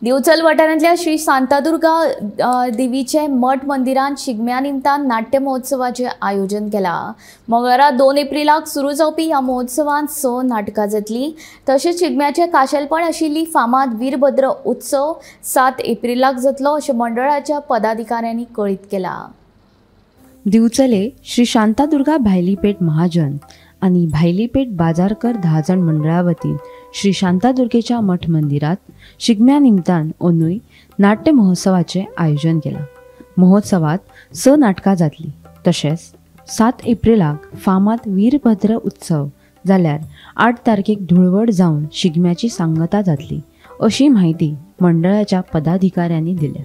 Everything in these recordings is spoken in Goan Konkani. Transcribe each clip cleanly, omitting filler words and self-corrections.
दिवचल वाठारांतल्या श्री शांतादुर्गा देवीचे मठ मंदिरांत शिगम्या निमतान नाट्य महोत्सवाचे आयोजन केला। मंगळारा 2 एप्रिलाक सुरू जावपी ह्या महोत्सवांत 6 नाटकां जातली। तशेंच शिगम्याचे खाशेलपण आशिल्ली फामाद वीरभद्र उत्सव 7 एप्रिलाक जातलो अशें मंडळाच्या पदाधिकाऱ्यांनी कळीत केला। दिवचले श्री शांतादुर्गा भायलीपेठ महाजन आनी भायलीपेठ बाजारकर 10 जाण मंडळा वतीन श्री शांतादुर्गेच्या मठ मंदिरात शिगम्या निमतान अंदूय नाट्य महोत्सवाचे आयोजन केलां। महोत्सवात 6 नाटकां जातली। तशेंच 7 एप्रिलाक फामाद वीरभद्र उत्सव जाल्यार 8 तारखेक धुळवड जावन शिगम्याची सांगता जातली अशी म्हायती मंडळाच्या पदाधिकाऱ्यांनी दिल्या।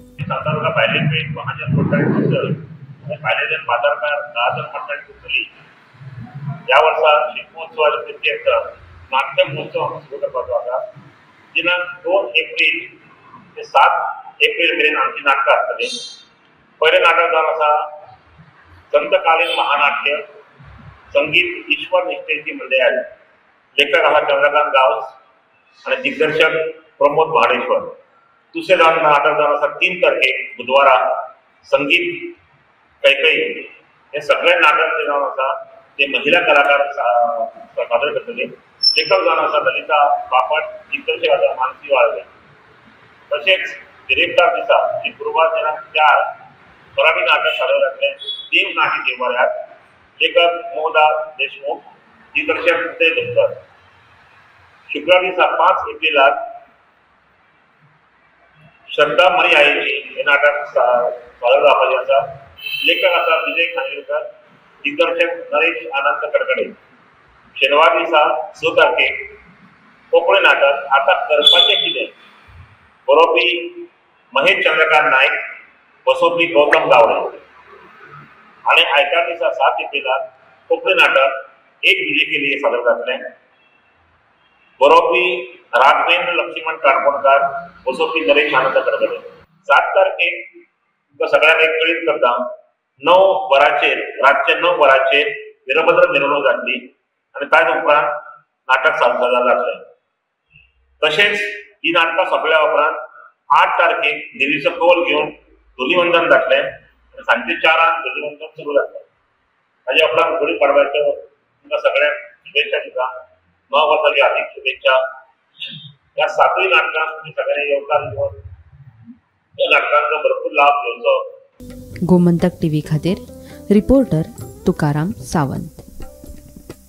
ह्या वर्सा शिगमोत्सवाच्या प्रित्यर्थ नाट्य महोत्सव आमी सुरू करपाचो आसा। दिनांक 2 एप्रील ते 7 एप्रील मेरेन आमची नाटकां आसतलीं। पयलें नाटक जावन आसा संतकालीन महानाट्य संगीत ईश्वर निष्ठेची मंडळाली, लेखक आसा चंद्रकांत गांवस आनी दिग्दर्शक प्रमोद महाडेश्वर। दुसरें जावन नाटक जावन आसा 3 तारखेक बुधवारा संगीत कैकई। हे सगळे नाटक जे जावन आसा ते महिला कलाकार सादर करतले। लेखक जावन आसा ललिता बापट, दिग्दर्शक आसा मानसी वाळवे। तशेंच बिरेस्तार दिसा शुक्रवार दिनांक 4 मराठी नाटक सादर जातलें देव नाही देवाऱ्यात, लेखक मोहदा देशमुख, दिग्दर्शक उदय दत्तर। शुक्रार दिसा 5 एप्रिलाक श्रद्धा मणी आईची हे नाटक सादर जावपाचें आसा। लेखक आसा विजय खांडेकर, दिग्दर्शक नरेश आनंद कडकडे। शेनवार दिसा 6 तारखेक कोंकणी नाटक आता करपाचें कितें, बरोवपी महेश चंद्रकांत नायक, बसोवपी गौतम गावडे। आनी आयतार दिसा 7 एप्रिलाक कोंकणी नाटक एक दूजे के लिए सादर जातलें, बरोवपी राघवेंद्र लक्ष्मण काणकोणकार, बसोवपी नरेश आनंद कडकडे। 7 तारखेक तुमकां सगळ्यांक एक कळीत करता, 9 वरांचेर रातचे 9 वरांचेर वीरभद्र मिरवणूक जातली आनी ताजे उपरांत नाटक सादर जातलें। तशेंच ही नाटकां सोंपल्या उपरांत 8 तारखेक देवीचो कौल घेवन धुलीवंदन जातलें आनी सांजचे 4 धुलीवंदन सुरू जातलें। ताजे उपरांत गुडी पाडव्याच्यो तुमकां सगळ्यांक शुभेच्छा दिता। 9 वर्साची हार्दिक शुभेच्छा। ह्या 7 नाटकांक तुमी सगळ्यांनी येवकार दिवन ह्या नाटकांचो भरपूर लाभ घेवचो। गोमंतक टीव्ही खातीर रिपोर्टर तुकाराम सावंत।